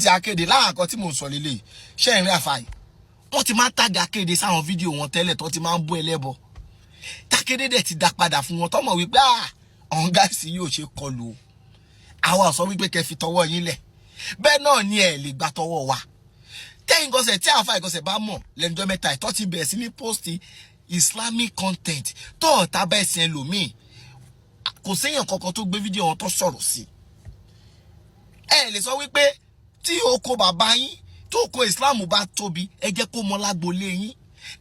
Ẹ̀yin tí Akéde láàkọ́ tí mò ń sọ lélẹ̀ ṣé ìrìn àfàì, wọ́n ti máa ń tàgé Akéde sáwọn fídíò wọn tẹ́lẹ̀ tó ti máa ń bú ẹlẹ́bọ. Takéde dẹ̀ ti dá padà fún wọn, tọ́mọ̀ wípé àwọn guys yóò ṣe kọlù o. Àwa sọ wípé kẹ́ fi tọwọ́ yín lẹ̀, bẹ́ẹ̀ náà ni ẹ̀ lè gba tọwọ́ wa. Tẹ́yìn gọ́sẹ̀ tí àfa ìgọ́sẹ̀ bá mọ̀ lẹ́nujọ́ mẹ́ta ìtọ́ ti bẹ̀rẹ̀ sí ní post Islamic content tó ọ̀tá bá ẹ̀sìn ẹlòmíì, kò séèyàn kankan tó gbé fídíò wọn tó sọ̀rọ̀ sí. Ẹ lè sọ wípé tí oko bàbá yín tó oko Islam bá tóbi, ẹ jẹ́ kó mọ lágbolé yín,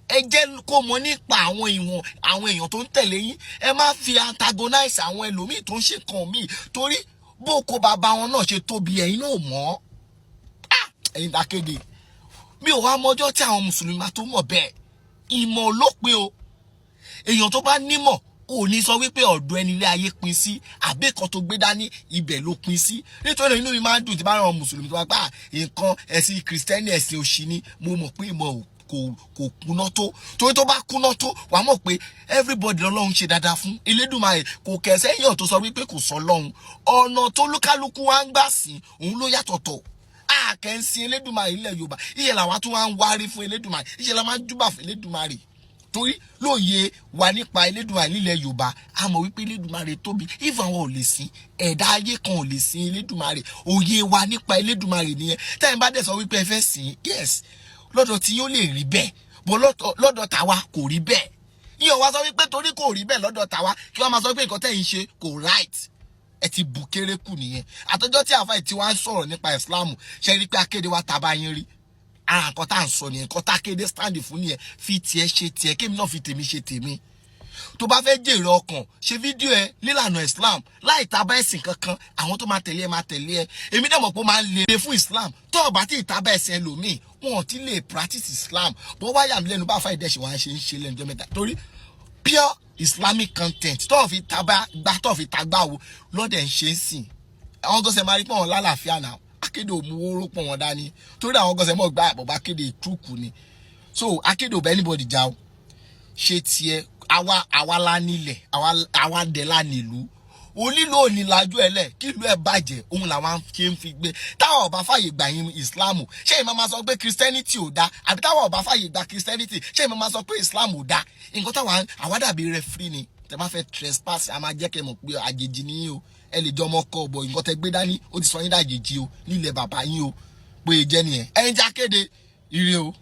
ẹ jẹ́ kó mọ nípa àwọn ìwọ̀n àwọn èèyàn tó ń tẹ̀lé yín. Ẹ má fi antagonize àwọn ẹlòmíì tó ń ṣe kan míì, torí bó oko bàbá wọn náà ṣe tóbi, ẹ̀yin náà mọ̀. Ẹ̀yin dákéde, mi ò wá mọjọ́ tí àwọn mùsùlùmí máa tó mọ̀ bẹ́ẹ̀. Ìmọ̀ ló pin o. Èèyàn tó bá nímọ̀ ò ní sọ wípé ọ̀dọ̀ ẹni ilé ayé pin sí, àbí kan tó gbé dání ibẹ̀ ló pin sí. Nítorí inú mi máa ń dùn tí bá ràn mùsùlùmí tó bá gbà nǹkan ẹ̀sìn kìrìsìtẹ́nì, ẹ̀sìn òṣì ni. Mo mọ̀ pé ìmọ̀ kò kúná tó, torí tó bá kúná tó, wàá mọ̀ pé everybody lọ́lọ́run ṣe dáadáa fún. Elédùmarè kò kẹsẹ́ yàn tó sọ wípé kò sọ lọ́hun. Ọ̀nà tó lúkálùkù wa ń gbà sí òun ló yàtọ̀tọ̀. Àkẹ́ ń sin Elédùmarè ilẹ̀ Yorùbá, ìyẹn làwa tún wá ń wárí fún Elédùmarè, ìyẹn la máa ń júbà fún Elédùmarè, torí lóye wa nípa Elédùmarè nílẹ̀ Yorùbá, a mọ̀ wípé Elédùmarè tóbi. If àwọn ò lè sìn, ẹ̀dá ayé kan ò lè sin Elédùmarè. Òye wa nípa Elédùmarè nìyẹn. Tẹ́yìn bá dẹ̀ sọ wípé ẹ fẹ́ sìn, yes, lọ́dọ̀ tí yóò lè rí bẹ́ẹ̀ bọ́, lọ́dọ̀ tàwa kò rí bẹ́ẹ̀. Yíyan wá sọ wípé torí kò rí bẹ́ẹ̀ lọ́dọ̀ tàwa, kí wọ́n máa sọ pé nǹkan tẹ́yìn ṣe kò right, ẹ ti bù kéré kù nìyẹn. Àtọjọ́ tí àfáà tí wọ́n á sọ̀rọ̀ nípa Islam, ṣe rí pé Akéde wa tàbá yín rí ara nǹkan tá à ń sọ nìyẹn. Nǹkan tá Akéde stand fún nìyẹn. Fi tiẹ̀ ṣe tiẹ̀, kémi náà fi tèmi ṣe tèmi. Tó bá fẹ́ jèrè ọkàn, ṣe fídíò ẹ nílànà Islam láì tábà ẹ̀sìn kankan. Àwọn tó máa tẹ̀lé ẹ máa tẹ̀lé ẹ. Èmi dẹ̀ mọ̀ pé ó máa ń le fún Islam tó o bá tí ì tábà ẹ̀sìn ẹlòmíì, wọn ò tí lè practice Islam. Bó wá yà mí lẹ́nu bá fà ìdẹ́sẹ̀ wá ṣe ń ṣe lẹ́nu ọjọ́ mẹ́ta, torí pure Islamic content tó o fi tábà gbá, tó o fi tagbá wo lọ́dẹ̀ ń ṣe ń sìn. Àwọn gọ́sẹ̀ máa rí pọ̀ wọn lálàáfíà náà. Akéde ò mú owó pọ̀ wọn dání, torí àwọn gọ́sẹ̀ mọ̀ gbá àbọ̀bá Akéde ìtúkù ni. So Akéde ò bẹ́ anybody já o. Ṣe tiẹ̀, àwa la nílẹ̀, àwa dẹ̀ la nílùú. Onílò onílàjú ẹ lẹ̀ kí ìlú ẹ bàjẹ́, òun làwọn ṣe ń fi gbé. Táwọn ọba fàyè gbà yín Ìsìláàmù, ṣé ìmọ̀ máa sọ pé Christianity ò dáa? Àbí táwọn ọba fàyè gba Christianity, ṣé ìmọ̀ máa sọ pé Islam ò dáa? Nǹkan táwọn àwa dàbí referee ni. Tẹ bá fẹ́ trespass, a máa jẹ́ kẹ́ mọ̀ pé àjèjì ni yín o. Ẹ lè jọ ọmọ kọ ọ̀bọ̀, nǹkan tẹ gbé dání ó ti sọ yín dàjèjì o nílẹ̀ bàbá yín o. Pé jẹ́ nìyẹn. Ẹ̀yin tí Akéde, ire o.